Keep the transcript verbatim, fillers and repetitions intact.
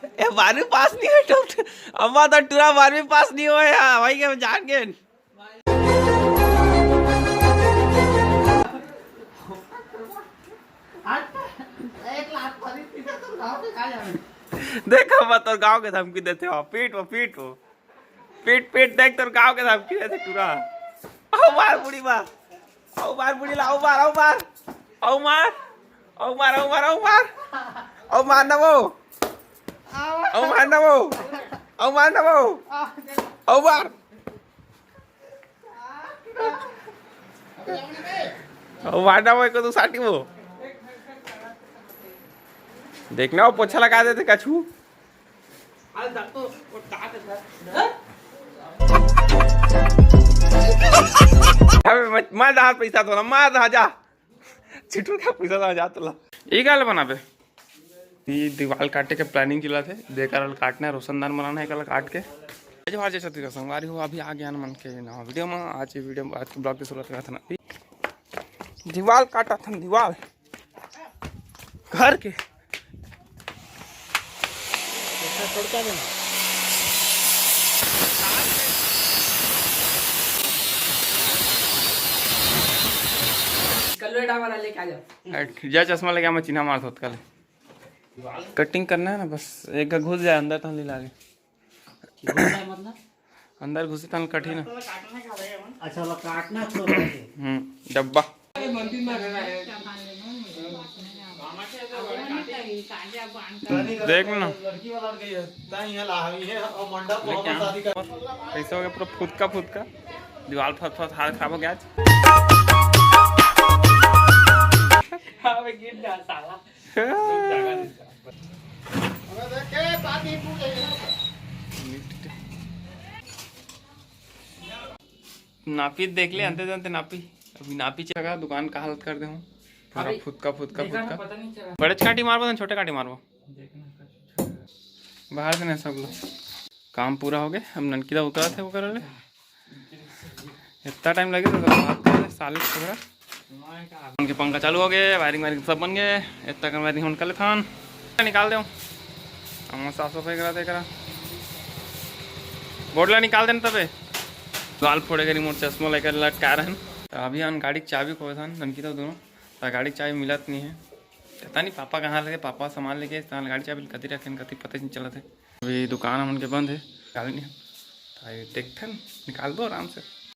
ए, बारहवीं पास नहीं होय तो, अम्मा तो टूरा बारहवीं पास नहीं होय हे भाई, के जान के। देख, अम्मा तोर गांव के धमकी देथे हो, पीट वो, पीट वो, पीट, पीट, देख तोर गांव के धमकी देथे टूरा। अउ मार बुढ़ी मार, अउ मार बुढ़ी ला, अउ मार, अउ मार, अउ मार, अउ मार, अउ मार, अउ मार, अउ मार ना वो, अउ मार ना वो, अउ मार ना वो, अउ मार। अउ वाडा भाई को तो साटी वो। देखना, वो पोछा लगा देथे कछु। अबे मत, मार दहा पैसा तो ना, मार दहा जा। चिटू का पैसा तो जा तोला। ये गाल बनाबे। ये दीवाल काटे के प्लानिंग चलत हे, देकर काटना हे, रोशनदान बनाना हे, कल काट के। आज बार जय छत्तीसगढ़ संगवारी हो, अभी आ गया मन के नवा वीडियो में। आज ये वीडियो, आज के ब्लॉग की शुरुआत करत हन अभी। दीवाल काटत हन, दीवाल घर के। कलवेटा वाला लेके आ जाओ। या चश्मा लेके मैं चिन्हा मारत होत कल। कटिंग करना है ना, बस एक घुस जाए अंदर तो ले लागे। घुस जाए मतलब? अंदर घुसे तन कठिन है। अच्छा, वाला काटना है पूरा करके। हम्म, डब्बा। देख ना। लड़की वाला गई है, ताई यहाँ ला हुई है और मंडप में लेकिन शादी कर। कैसे हो गया पूरा फुदका फुदका, दीवार फस फस, हाल खराब हो गया आज। हाँ, मैं गिर गया साला। नापी देख ले, अंते अंते नापी। अभी नापी जगह दुकान का हालत कर दे हूँ, पूरा अभी फुदका फुदका देखा ना, फुदका। पता नहीं चला। बड़े काटी मारबो ना छोटे काटी मारबो? देखना। बाहर देने सब लोग। काम पूरा हो गए, हम ननकी दा उतरा थे वो कर ले। इतना टाइम लगे तो बात कर ले, साले छोकरा। उनके पंखा चालू हो गए, वायरिंग वायरिंग सब बन गए। इतना कन वायरिंग हम कर लेथन, निकाल दे। हम साफ सफाई करा दे करा। बोर्ड ला निकाल देना तबे। गाल फोड़े के रिमोट चश्मा लेकर लटका रहन। तो अभी हम गाड़ी के चाबी खोए थन, ननकी तो दोनों। तो गाड़ी के चाबी मिलत नहीं है। पता नहीं पापा कहाँ लगे, पापा सामान लेके, सामान गाड़ी चाबी कति रखेन, कति पता नहीं चलत है। अभी दुकान हमन के बंद है, चाबी नहीं है। तो ये देखथन, निकाल दो आराम से।